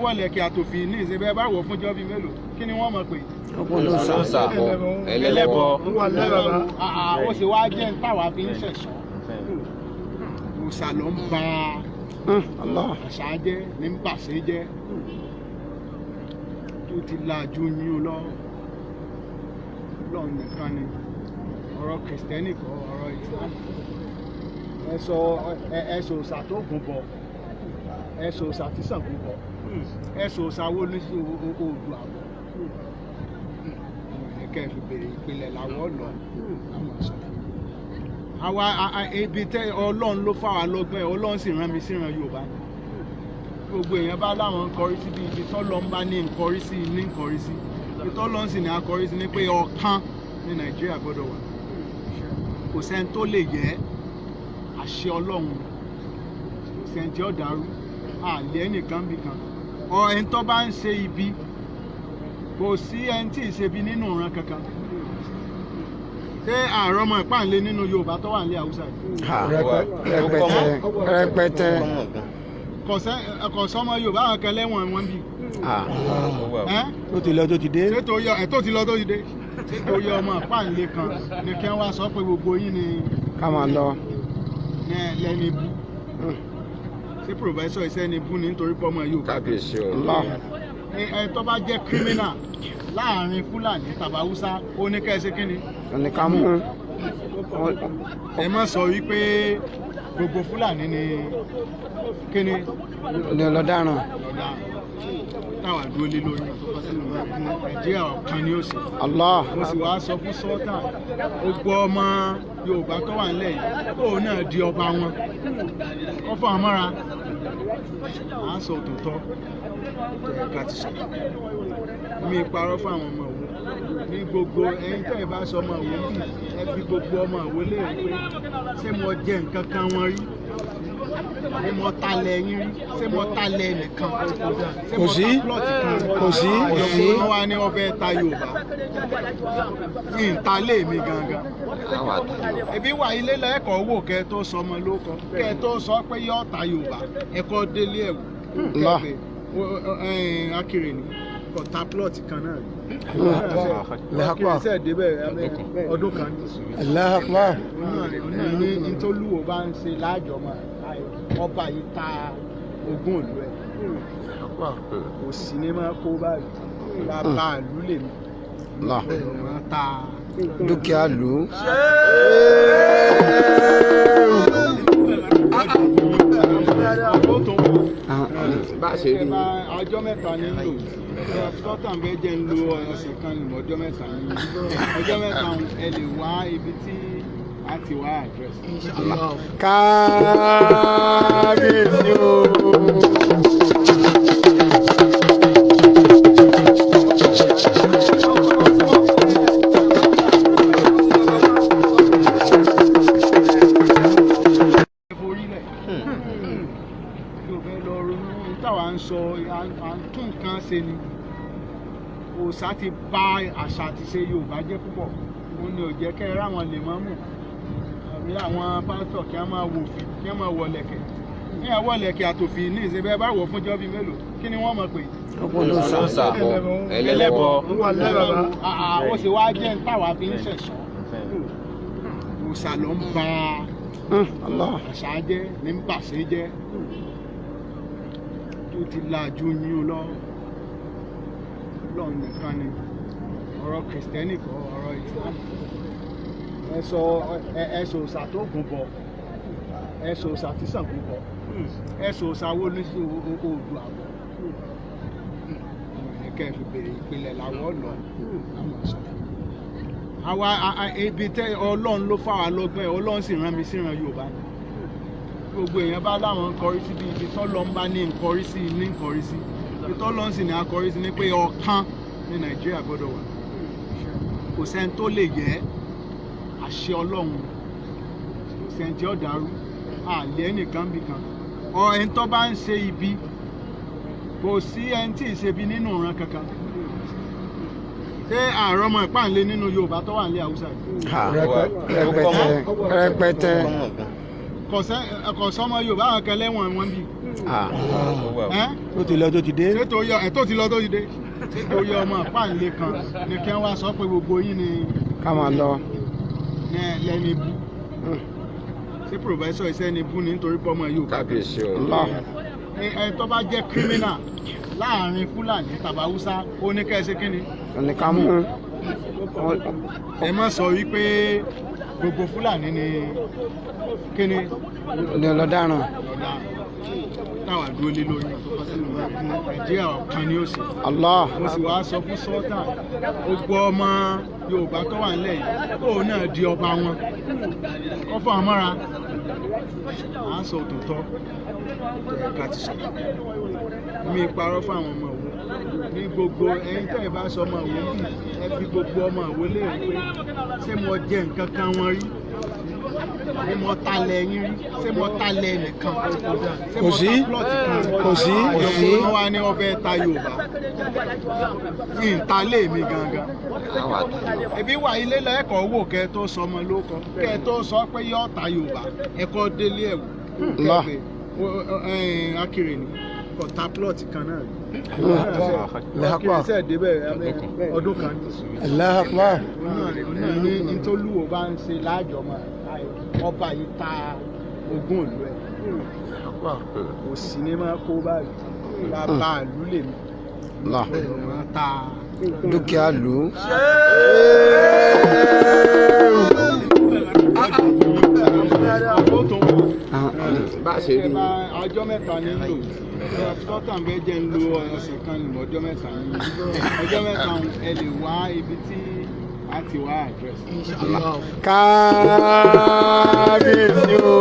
Wọ̀ lẹ̀kẹ̀ àtòfì ní ìsìn, bẹ́ẹ̀ bá wọ̀ fún jọ́bí mélòó, kí ni wọ́n mọ̀ pé? Olóòṣà, ẹlẹ́bọ. Ó sì wá jẹ́ ń táwa fi ń ṣẹ̀ṣọ́. Òòṣà ló ń ba àṣà jẹ́, ní ń bàṣẹ jẹ́, tó ti lajú yín o lọ. Ọlọ́run nìkan ni. Ọ̀rọ̀ Kìrìsìtẹ́nì kọ́, ọ̀rọ̀ Ìsìlámù. Ẹ sọ ẹ sọ òòṣà tó gùn bọ̀, ẹ sọ òòṣà tí Ṣàngó bọ̀, ẹ sọ òòṣà wo ní Oòduà bọ̀. Ẹ kẹ́ ẹ fi bèrè ìpìlẹ̀ làwọn lọ àwọn sọ fún mi. Àwa ibi tẹ Ọlọ́run ló fà wá lọ́gbọ́n ẹ̀, Ọlọ́run sì rán mi síran Yorùbá. Gbogbo èèyàn bá láwọn ń kọrí síbi ibi tọ́lọ́ ń bá ní ń kọrí sí, ní ń kọrí sí ibi tọ́lọ́ ń sì ní akọrí sí, ní pé ọ̀kan ní Nàìjíríà gbọ́dọ̀ wà. Kò sẹ́ni tó lè yẹ àṣẹ Ọlọ́run, kò sẹ́ni tí ó dàrú àlẹ́ ẹnìkan bì kan. Ọ ẹni tó bá ń ṣe ibi, kò sí ẹni tí ì ṣe ibi nínú ìran kankan. Ṣé ààrẹ ọmọ ìpáǹlé nínú Yorùbá tó wà nílẹ̀ Haúsá yìí? Rẹpẹtẹ rẹpẹtẹ. Kò sọmọ Yorùbá kan lẹ́wọ̀n wọn bí? Tó ti lọ, tó ti dé. Ṣé tó yọ ẹ tó ti lọ tó ti dé, ṣé tó yọ ọmọ ìpáǹlé kan ní kí wọ́n wá sọ pé gbogbo yín ni Ká máa lọ. lẹ́ni bú? Ṣé professor iṣẹ́ ni bú ni nítorí pé ọmọ Yorùbá? Kábíyèsí o. Ẹ tó bá jẹ́ criminal láàrin Fúlàní tàbí Haúsá, ó ní kẹ́ ẹ ṣe kí ni? Ní ká mú. Ẹ má sọ wípé gbogbo Fúlàní ni kí ni? Ní ọlọ́daràn. Ọ̀dà táwa dúró lé lórí, Nàìjíríà ọ̀kan ni ó sì. Allah. Mo sì wá sọ fún Sultan, gbogbo ọmọ Yorùbá tó wà nílẹ̀ yìí, kóun náà di ọba wọn, kó fún àwọn mọ́ra. À ń sọ òtòtọ́ tó yẹ ká ti sọ. Mi parọ́ fún àwọn ọmọ òwò ní gbogbo ẹ̀yin tẹ́ ẹ bá sọ ọmọ òwò bí, ẹ fi gbogbo ọmọ òwò léèrè pé ṣé mo jẹ nǹkan kan wọn rí? Ṣé mo talẹ̀ yín rí? Ṣé mo talẹ̀ nìkan? Ṣé mo Kò sí. ta plot kan? Kò sí. Kò sí. Wọ́n wá ní wọ́n fẹ́ ta Yorùbá ní ìta lé mi gangan. Ebi wà ilé lẹ́kọ̀ọ́ wò, kẹ́ tó sọ ọmọ ló kọ, kẹ́ tó sọ pé yóò ta Yorùbá, ẹ̀kọ́ délé ẹ̀ wò. Allah. Akiri ni kò ta plot kan náà rí. Akiri sẹ́ẹ̀ débẹ̀ ọdún kan ní. Allah Akbar. Òun náà ní ntòlúwo bá ń ṣe láàjọ mọ́ ọba yìí ta ogún ìlú ẹ̀, kò sí ní máa kó báyìí bàbá ìlú lèmi Allah. máa ta Dúkìá lù ú. Ó tó wà. Bá a ṣe rí. Ọjọ́ 3 ní lò sọ́tàn bẹ́ẹ̀ jẹ́ ń lo ọ̀sẹ̀ kan ní ọjọ́ 3 ní ọjọ́ 3. Ẹ lè wá ibi tí a ti wá address. Kábíyèsí o. Forílẹ̀ yóò fẹ́ lọ ronú ní táwa ń sọ. À ń tún nǹkan ṣe ni. Òòṣà ti bà àṣà àti ṣe Yorùbá jẹ́ púpọ̀. Òun ni ò jẹ́ kẹ́ ẹ ráwọn lèmọ́mù àbí àwọn pásítọ̀ kí wọ́n máa wò fì, kí wọ́n máa wọ lẹ̀kẹ̀. Ní ẹ̀wọ̀ lẹ̀kẹ̀ àtòfì ní ìsìn, bẹ́ẹ̀ bá wọ̀ fún jọ́bí mélòó, kí ni wọ́n mọ̀ pé? Olóòṣà, ẹlẹ́bọ. Ó sì wá jẹ́ ń táwa fi ń ṣẹ̀ṣọ́. Òòṣà ló ń ba Allah. àṣà jẹ́, ní ń bàṣẹ jẹ́, tó ti lajú yín o lọ. Ọlọ́run nìkan ni. Ọ̀rọ̀ Kìrìsìtẹ́nì kọ́, ọ̀rọ̀ Ìsìlámù. Ẹ sọ ẹ sọ òòṣà tó gùn bọ̀, ẹ sọ òòṣà tí Ṣàngó bọ̀, ẹ sọ òòṣà wo ní Oòduà bọ̀. Ẹ kẹ́ ẹ fi bèrè ìpìlẹ̀ làwọn lọ àwọn sọ fún mi. Àwa ibi tẹ Ọlọ́run ló fà wá lọ́gbọ́n ẹ̀, Ọlọ́run sì rán mi síran Yorùbá. Gbogbo èèyàn bá láwọn ń kọrí síbi ibi tọ́lọ́ ń bá ní ń kọrí sí, ní ń kọrí sí ibi tọ́lọ́ ń sì ní akọrí sí, ní pé ọ̀kan ní Nàìjíríà gbọ́dọ̀ wà. Kò sẹ́ni tó lè yẹ àṣẹ Ọlọ́run, kò sẹ́ni tí ó dàrú àlẹ́ ẹnìkan bì kan. Ọ ẹni tó bá ń ṣe ibi, kò sí ẹni tí ì ṣe ibi nínú ìran kankan. Ṣé ààrẹ ọmọ ìpáǹlé nínú Yorùbá tó wà nílẹ̀ Haúsá yìí? Rẹpẹtẹ rẹpẹtẹ. Kò sọmọ Yorùbá kan lẹ́wọ̀n wọn bí? Ah. Ẹ́ Tó ti lọ, tó ti dé. Ṣé tó yọ ẹ tó ti lọ tó ti dé, ṣé tó yọ ọmọ páńlé kan ni kí wọ́n wá sọ pé gbogbo yín ni Ká máa lọ. ní lẹ́ni bú? Ṣé professor iṣẹ́ ni bú ni nítorí pé ọmọ Yorùbá? Kábíyèsí o. Allah. Ẹ tó bá jẹ́ criminal láàrin Fúlàní tàbí Haúsá, ó ní kẹ́ ẹ ṣe kí ni? Ní ká mú. Ẹ má sọ wípé gbogbo Fúlàní ni kí ni Ní ọlọ́daràn. Ọ̀daràn táwa dúró lé lórí, Nàìjíríà ọ̀kan ni ó sì. Allah. Mo sì wá sọ fún Sultan, gbogbo ọmọ Yorùbá tó wà nílẹ̀ yìí, kóun náà di ọba wọn, kó fún àwọn mọ́ra. À ń sọ òtòtọ́ tó yẹ ká ti sọ. Mi parọ́ fún àwọn ọmọ òwò ní gbogbo ẹ̀yin tẹ́ ẹ bá sọ ọmọ òwò bí, ẹ fi gbogbo ọmọ òwò léèrè pé ṣé mo jẹ nǹkan kan wọn rí? Ṣé mo talẹ̀ yín rí? Ṣé mo talẹ̀ nìkan? Ṣé mo Kò sí. ta plot kan? Kò sí. Kò sí. Wọ́n wá ní wọ́n fẹ́ ta Yorùbá ní ìta lé mi gangan. Àwọn àtàyò. Ebi wà ilé lẹ́kọ̀ọ́ wò kẹ́ tó sọ ọmọ ló kọ, kẹ́ tó sọ pé yóò ta Yorùbá, ẹ̀kọ́ délé ẹ̀wò. Allah. Akiri ni kò ta plot kan náà rí. Allahu Akiri Akbar. sẹ́ẹ̀ débẹ̀ ọdún kan ní. Allahu Akbar. Òun náà ní ntòlúwo bá ń ṣe láàjọ mọ́ ọba yìí ta ogún ìlú ẹ̀, kò sí ní máa kó báyìí, bàbá ìlú lèmi Allah. máa ta. Dúkìá lù ú. Ó tó wọn. Bá a ṣe rí Ẹ bá ọjọ́ 3 ní lò, sọ́tàn bẹ́ẹ̀ jẹ́ ń lo ọ̀sẹ̀ kan ní ọjọ́ 3 ní ọjọ́ 3, ẹ lè wá ibi tí a ti wá àdírẹ́sì. Kábíyèsí o.